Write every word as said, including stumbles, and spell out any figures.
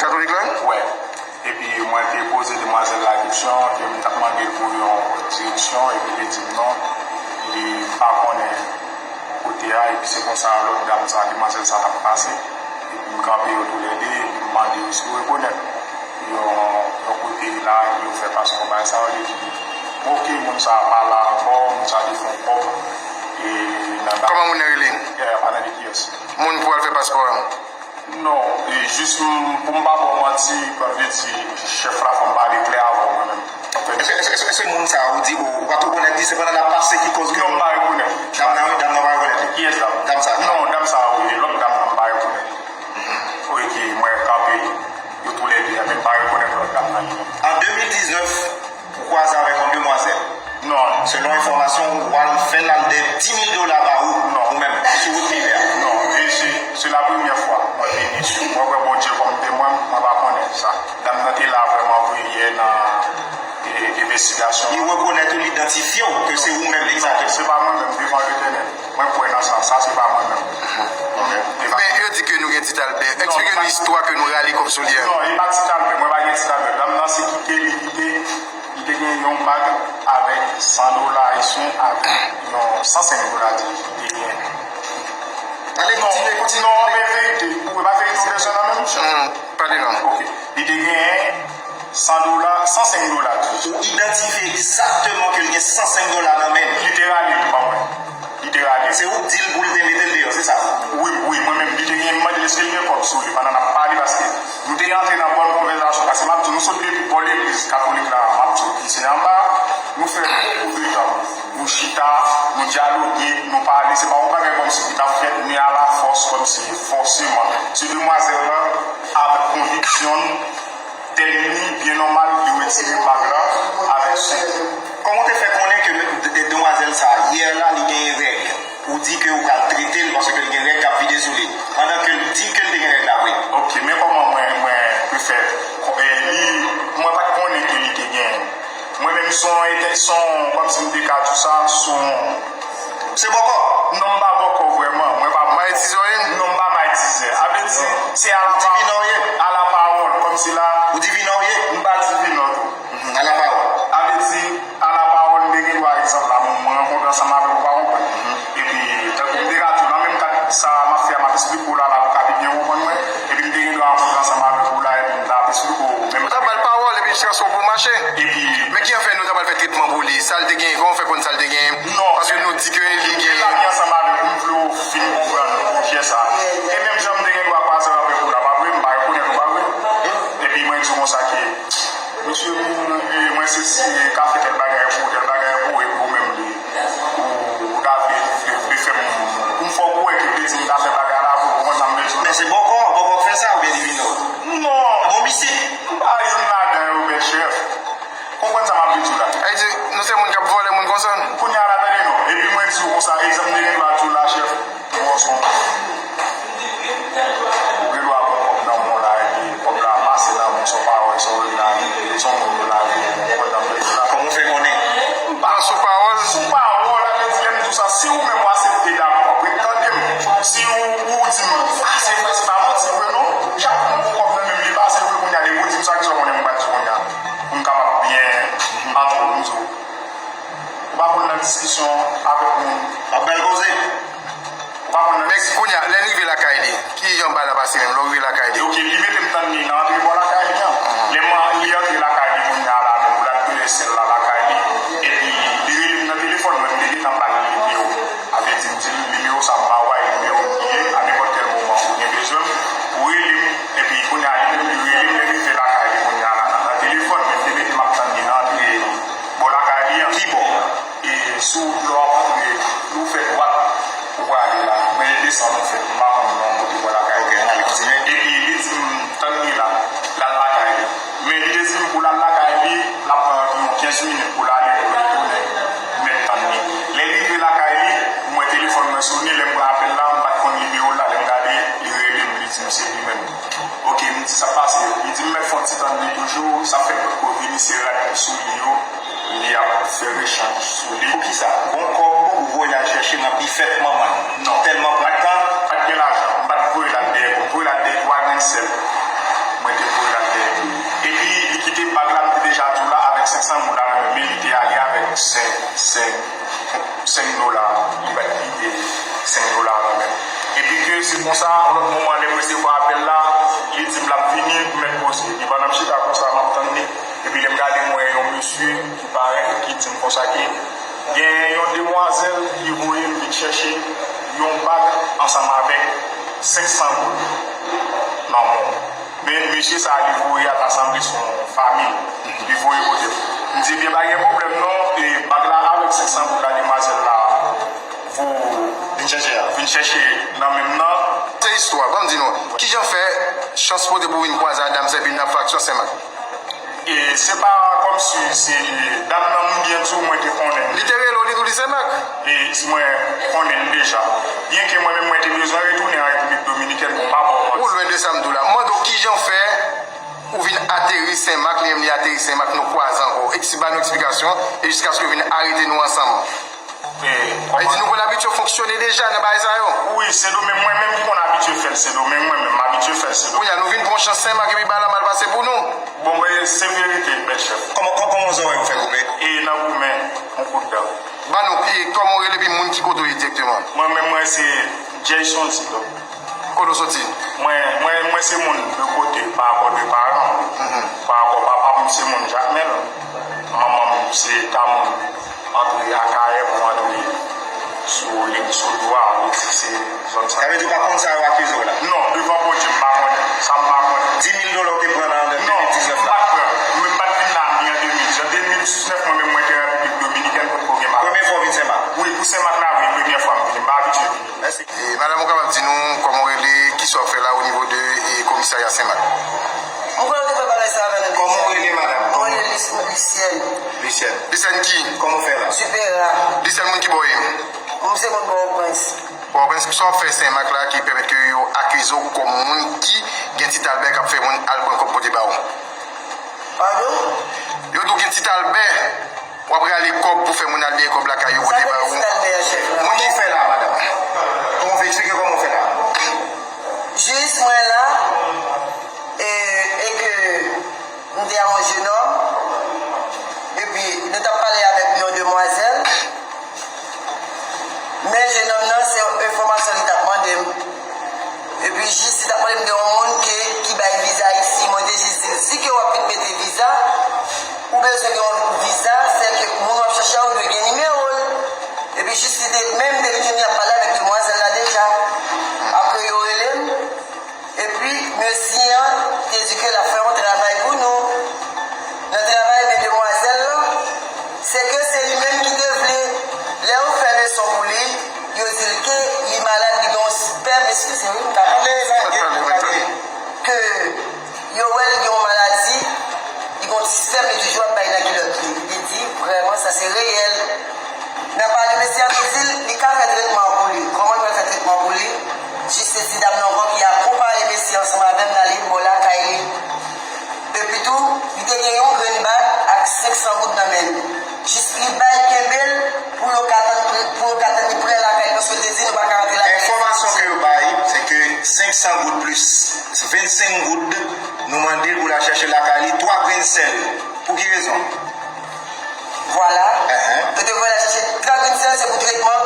Katolik la? Wè. Epi mwen te poze demwazèl la kesyon, ke m t ap mande l pou yon direksyon, epi li di m non, li pa konnen kote a, epi se konsa lòt dam sa, demwazèl sa t ap pase. Epi m kanpe yo toulède, epi m mande yo si yo rekonèt yon, yon kote la, ki yo fè paspò bagay sa, yo te di m, oke, moun sa a pa la ankò, moun sa a te fè yon kòb, e nan Kòman moun nan rele? Anadekiyès. Moun pou al fè paspò a? Non, e jis m, pou m pa ba w manti, kòm vle di, chèf la fè m pale klè avè w mwen menm. Èske, èske, èske, èske moun sa a ou di ou, ou pa t rekonèt li, se pandan l ap pase ki koz ke... Non, m pa rekonèt li. Dam nan, wi, dam nan pa rekonèt li. Kiyès dam? Dam sa a. Non, dam sa a, wi, lòt dam nan, m pa rekonèt li. Wi, ki mwen kanpe, yo toulède, men m pa rekonèt lòt dam nan li menm. An de mil diznèf, ou kwaze avèk yon demwazèl. Non. Selon enfòmasyon, ou al fè l al dèyè dis mil dola ba ou, non, ou menm, sou wout Nivè a. Non, e se, se la premyè fwa mwen vini sou. Mwen wè Bondye kòm temwen m, mwen pa konnen sa. Dam nan te la vrèman vre yè nan, e, envestigasyon. Li rekonèt ou, li idantifye w ke se ou menm egzakteman. Se pa mwen menm, devan Letènèl. Mwen kwè nan sa, sa se pa mwen menm. Men yo di ke nou gen Tit Albè. Eksplike nou istwa ke nou rale kòb sou li a. Non, e pa Tit Albè, mwen pa gen Tit Albè. Dam nan se kite li kite, li te gen yon bag avèk san dola ayisyen, avèk yon san senk dola di li te gen. Ale, kontinye, kontinye. Non, men verite, ou pa verite ou bezwen nan menm chan. Pale non. Ok. Li te gen san dola, san senk dola di. Ou idantifye egzakteman ke l gen san senk dola nan men l. Li te rale l ban mwen. Li te rale l. Se ou k di l pou l te mete l deyò, se sa? Wi, wi, mwen menm, li te gen, m mande l èske l gen kòb sou li pandan n ap pale, paske nou te antre nan bòn konvèsasyon, paske m ap di w, nou sot depi bò legliz katolik la, m ap di w, ki se anba, nou fè gwo kou de tanm. Nou chita, nou dyaloge, nou pale, se pa yon bagay kòmsi ki t ap fèt, men alafòs, kòmsi fòseman. Se demwazèl lan, avèk konviksyon l, tèl ni byen nòmal, li retire bag la avèk sou. Kòman w te fè konnen ke de-, de-, demwazèl sa a, yè la, li genyen règ? Ou di ke ou pral trete l paske l gen règ k ap vide sou li, pandan ke l di ke l te gen règ la vre. Ok, men kòman mwen, mwen te fè, e, li, mwen pa t konnen ke li te gen. Mwen menm, se yon ente-, se yon, kòmsi m te ka di w sa, se yon... Se bòkò? Non, m pa bòkò vrèman. Mwen pa... Mayitizè w ye? Non, m pa mayitizè. A vle di, se alapa... Ou divinè w ye? Alapawòl, kòmsi la... Ou divinè w ye? M pa divinè tou. Mhm, alapawòl. A vle di, alapawòl, m te gen dwa, egzanp la, mwen rankontre ansanm avèk ou, pa konprann. Mhm. Epi, tankou m te ka di w, nan menm kad sa m ap fè a, m ap esplike w la, la pou ka pi byen konprann mwen. Epi m te gen dwa rankontre ansanm avèk ou la, epi m t ap esplike w menm... Ou t ap ba l pawòl, epi l chèche w pou mache. Epi... Men ki an fè nou ta pral fè tretman pou li? Sa l te gen, kòman w fè konn sa l te gen? Non. Paske nou di ke li gen... Lage ansanm avèk ou, m vle w fin konprann pwojè sa. E menm jan m te gen dwa kwaze avèk ou la, pa vre? M pa rekonèt ou, pa vre? Epi mwen di w konsa ke, mesye, moun, e, mwen se si ka fè tèl bagay pou ou, tèl bagay pou ou, epi ou menm li, ou, ou ta vle, vle, vle fè m, pou m fè w kwè ke vle di m ta fè bagay la pou ou, ou konn sa m vle di w? Men se bòkò, bòkò k fè sa oubyen divinè w? Non. Bon, misye. M pa youn ladan yo, bèl chèf. Konprann sa m ap di w la. Sa vle di, nou se moun k ap vòlè moun konsa? Kounye a la, tande non. Epi mwen di w konsa, egzanp, m te gen dwa di w la, chèf. Ou wè, se yon... Ou gen dwa pran kòb nan men w la, epi kòb la pase nan men w, sa w pa wè, sa w wè la, se yon moun yo lage, ou konn nan men w la. Kòman w fè konnen? M pa sou pawòl. Sou pawòl, sa vle di, lè m di w sa, si ou menm ou aksepte, dakò, apre tande m. Si ou, ou di m, a, se vre, se pa manti vre, non. Chak moun pran kòb nan men m, li pase vre, kounye a, depi ou di m sa, kisa w konnen m pral di kounye a? Pou m kapab byen antre w, m di w. Ou pa konn nan diskisyon avèk moun. W ap ba l koze. Ou pa konn nan... Men kounye a, lè n rive lakay li, ki jan bagay la pase menm, lè w rive lakay li? Ok, li mete m tann li nan antre bò lakay li an. Lè m, li antre lakay li kounye a la, menm pou l al rele sè l la lakay li, epi li rele m nan telefòn, mwen m te gentan ba l nimewo. A vle di, m di l nimewo sa, m pa ba w nimewo m ye, a nenpòt kèl moman ou gen bezwen m, ou rele m, epi kounye a li menm li rele m, lè m rive lakay li kounye a la, nan telefòn, men m te mete m ap tann li nan antre bò lakay li an. Ki bò? E sou wout la w ap antre, ou fè dwat, ou prale la, men e desann ou fè, m pa konn non kote bò lakay li an. Epi li di m, tann li la, l al lakay li. Men li te di m pou l al lakay li, l ap pran anviwon kenz minit pou l ale, pou l retounen, m mèt tann li. Lè l rive lakay li, m wè telefòn mwen sone, lè m pran apèl la, m pa t konn nimewo l la, lè m gade, li rele m, li di m se li menm. Ok, m di sa k pase. Li di m mèt fè yon ti tann li toujou, sa fè l potko vini, se rad ki sou li yo, li ap fè rechanj sou li. Poukisa? Gon kòb ou voye al chèche nan bifèt manman l. Non. Tèlman pran tan. Pa t gen lajan, m pa t voye l al dèyè kò m, voye l al dèyè twa grenn sèl. Mwen te Konsa, yon lòt moman, lè m resevwa apèl la, li di m l ap vini pou m mèt poze. Epi pandan m chita konsa, m ap tann li. Epi lè m gade, m wè yon mesye ki parèt, ki di m konsa ke gen yon demwazèl ki voye m vin chèche yon bag ansanm avèk senk san goud nan men w. Men mesye sa a, li voye a ta sanble se yon fanmi li voye kote m. M di, ebyen, pa gen pwoblèm non, e bag la avèk senk san goud la, demwazèl la, pou vin chèche a. Vin chèche nan men m nan. Se istwa, ban m di nou, kijan fè chans pote pou vin kwaze a dam Sèpin nan fraksyon Senmak? E se pa kòmsi se dam nan, m byen di w, mwen te konnen l. Li te rele w, li di w li Senmak? E mwen konnen l deja. Byenke mwen menm, mwen te bezwen retounen an Repiblik Dominikèn pou m pa pran manti. Ou lwen de sa m di w la. M mande w kijan fè ou vin ateri Senmak, li menm li ateri Senmak, nou kwaze ankò. Epi ba nou eksplikasyon, e jiskaske w vin arete nou ansanm. E, kòman? Sa vle di nou konn abitye fonksyone deja nan bagay sa yo. Wi, Sendomeng, mwen menm ki konn abitye fè l Sendomeng, mwen menm, m abitye fè l Sendomeng. Kounye a, nou vin pran chans Senmak epi bagay la mal pase pou nou. Bon, mwen, se verite, bèl chèf. Kòman, kòman, kòman zòrèy ou fè goumen? E nan goumen, yon kout dan. Ban nou, e, kòman w rele, epi moun ki kote w ye dirèkteman? Mwen menm, mwen se Jayson Zidon. Kote w soti? Mwen, mwen, mwen se moun de kote, pa rapò de paran mwen. Pa rapò papa m, se moun Jakmèl. Manman m, se ta moun antre Akayè pou antre sou lig sou dwa, ou di se zòn sa. Sa vle di ou pa konn sa yo akize w la? Non, devan Bondye, m pa konnen. Sa m pa konnen. Dis mil dola ou te pran nan de mil diznèf la? Non, m pa t pran. Mwen, m pa t vin la ni an de mil diznèf. An de mil diznèf, mwen menm, mwen te Repiblik Dominikèn, potko gen bagay. Premye fwa w vin Senmak? Wi, pou Senmak la, wi, premye fwa m vini. M pa abitye vini. Mèsi. E, madanm, ou kapab di nou kòman w rele, kisa w ap fè la o nivo de, e, komisarya Senmak? Mwen kwè yo te fè bagay sa avè nou deja. Kòman w rele, madanm? Mwen rele Lis-, Lisyèn. Lisyèn. Lisyèn ki? Kòman w fè la? Sipera. Lisyèn, moun ki bò w ye? Mwen se moun Pòtoprens. Pòtoprens, kisa w ap fè Senmak la ki pèmèt ke yo akize w kòm moun ki gen Tit Albè k ap fè moun al pran kòb pote ba w? Padon? Yo di w gen Tit Albè. W ap rale kòb pou fè moun al dèyè kòb lakay yo pote ba ou. Sa ki Tit Albè a, chèf la? Kòman w fè la, madanm? Kòman w fè? Eksplike kòman w fè la. Jis mwen la, e, e ke m te a yon jenòm, epi nou t ap pale avèk yon demwazèl, men jenòm nan, se yon enfòmasyon li t ap mande m. Epi jis li t ap mande m de yon moun ke, ki bay viza isi. Mwen te jis di l, si ke w ap vin mete viza, ou bezwen gen yon viza, sèke moun w ap chèche a, ou dwe gen nimewo l. Epi jis li te, men m te vin jwenn li ap pale avèk demwazèl la deja. Apre yo rele m, epi mesye an te di ke l ap fè yon travay pou nou. Nan travay men demwazèl lan, se ke se li menm ki te vle, lè yo fè leson pou li, yo di l ke li malad, li gen yon spèm, eskize wi, m ka pale. Ke yo wè li gen yon maladi, li gen yon ti spèm, li toujou ap bay nan kilòt li. Li te di, vrèman, sa se reyèl. Nan pale mesye an te di l, li ka fè tretman an pou li. Kòman l pral fè tretman an pou li? Jis se ti dam nan ankò ki akonpaye mesye ansanm avè m, n ale bò lakay li. Epi tou, li te gen yon grenn bag ak senk san goud nan men l. Jis li bay kenbe l pou yo ka tann, pou yo ka tann li prè lakay li, paske l te di nou pa ka rantre lakay li. Enfòmasyon ke yo bay, se ke senk san goud plis vennsenk goud, nou mande l pou l al chèche lakay li twa grenn sèl. Pou ki rezon? Vwala. Yo te voye l al chèche twa grenn sèl, se pou tretman.